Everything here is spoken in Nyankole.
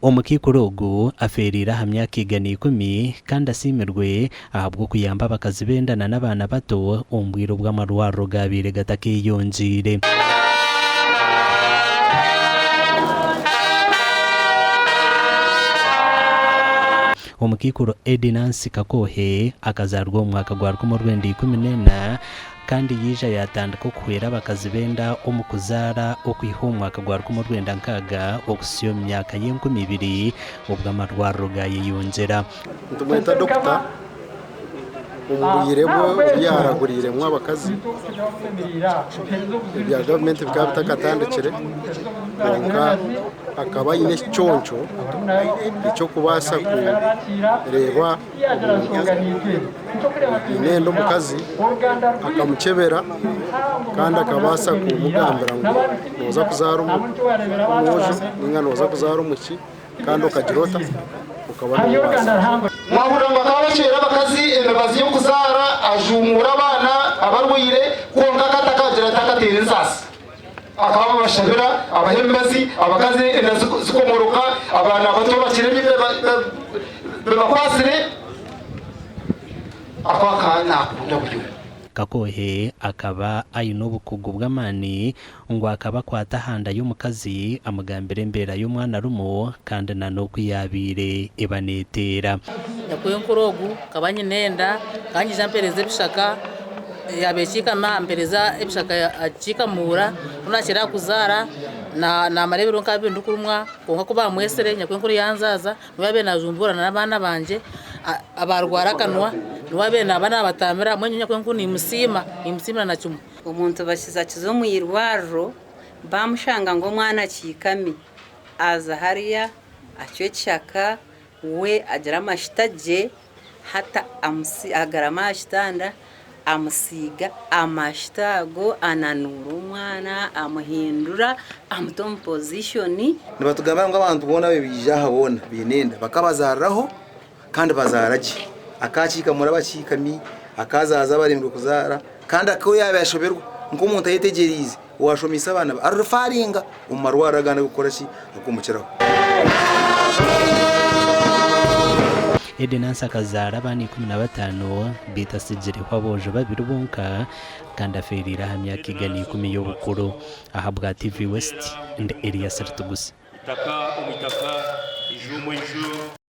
Omukaikuru ogu afeereire aha myaka 110 kandi asiimirwe ahabw'okuyamba abakazi b'enda na n'abaana bato omu bwire obu amarwariro gaabaire gatakeyongyeire. Omukaikuru Eddy Nancy Kakoohe akazaarwa omu mwaka gwa 1914 kandi yaija yaatandika okuhwera abakazi b'enda omu kuzaara okwiha omu mwaka gwa 1960 okuhitsya omu myaka y'enkumi ibiri obu amarwariro gaayeyongyera. Nitumweta dokita omu bwire bwe obu yaaraguriiremu abakazi, ebya gavumenti bikaba bitakatandikire kwonka akaba aine ekiconco eky'okubaasa kureeba omuntu oine enda omukazi akamukyebera kandi akabaasa kumugambira ngu nooza kuzaara omwojo ninga nooza kuzaara omwishiki. Kandi okagira ota? Okaba noobaasa. Mwahurira ngu akaba abacwera abakazi emibazi y'okuzaara, ajuumuura abaana abarwaire, kwonka akatakagira ati akateera ensaasi. Akaba abashabira, abaha emibazi, abakazi enda zikomoroka, abaana bato bakira ebi bibakwatsire. Ako akaba naakunda buri omwe. Kakoohe akaba aine obukugu bw'amaani ngu akaba akwata aha nda y'omukazi amugambira embeera y'omwana arimu kandi na n'oku yaabaire eba neeteera. Nyakwenkuru ogu nkaba nyine enda, nkaba nyija mpereza ebishaka, yaaba ekiikama ampereza ebishaka akiikamuura, ku naakira kuzaara naamara ebiro nka bibiri ndikurumwa, kwonka ku baamwesire nyakwenkuru yanzaaza, niwe yaabaire naajumbuura n'abaana bangye abaarwara akanwa, niwe yaabaire naaba naabatambira, mbwenu nyowe nyakwenkuru niimusiima, niimusiimira na kimwe. Omuntu bakizakiza omu irwariro bamushanga ngu omwana akiikami, aza hariya acwa ekishaka we agira amashita gye hati agarama aha kitanda amusiiga amashita ago ananuura omwana amuhindura amuta omu pozishoni. Nibatugambira ngu abantu boona abaija aha boona baine enda bakabazaariraho kandi bazaara gye. Akaakiikamura abakiikami, akazaaza abaremire kuzaara kandi aku yaaba yashoberwa nk'omuntu ayetegyereize owashomeise abaana be arurifaringa omu marwariro agandi ag'okukora ki ag'omukiraho. Eddy Nancy akazaara abaana 15 beitu atsigireho aboojo babiri bonka kandi afeereire aha myaka 110 y'obukuru. Ahabwa TV West, ndi Elias Rutigusa. Itaka omu itaka, eiju omu eiju.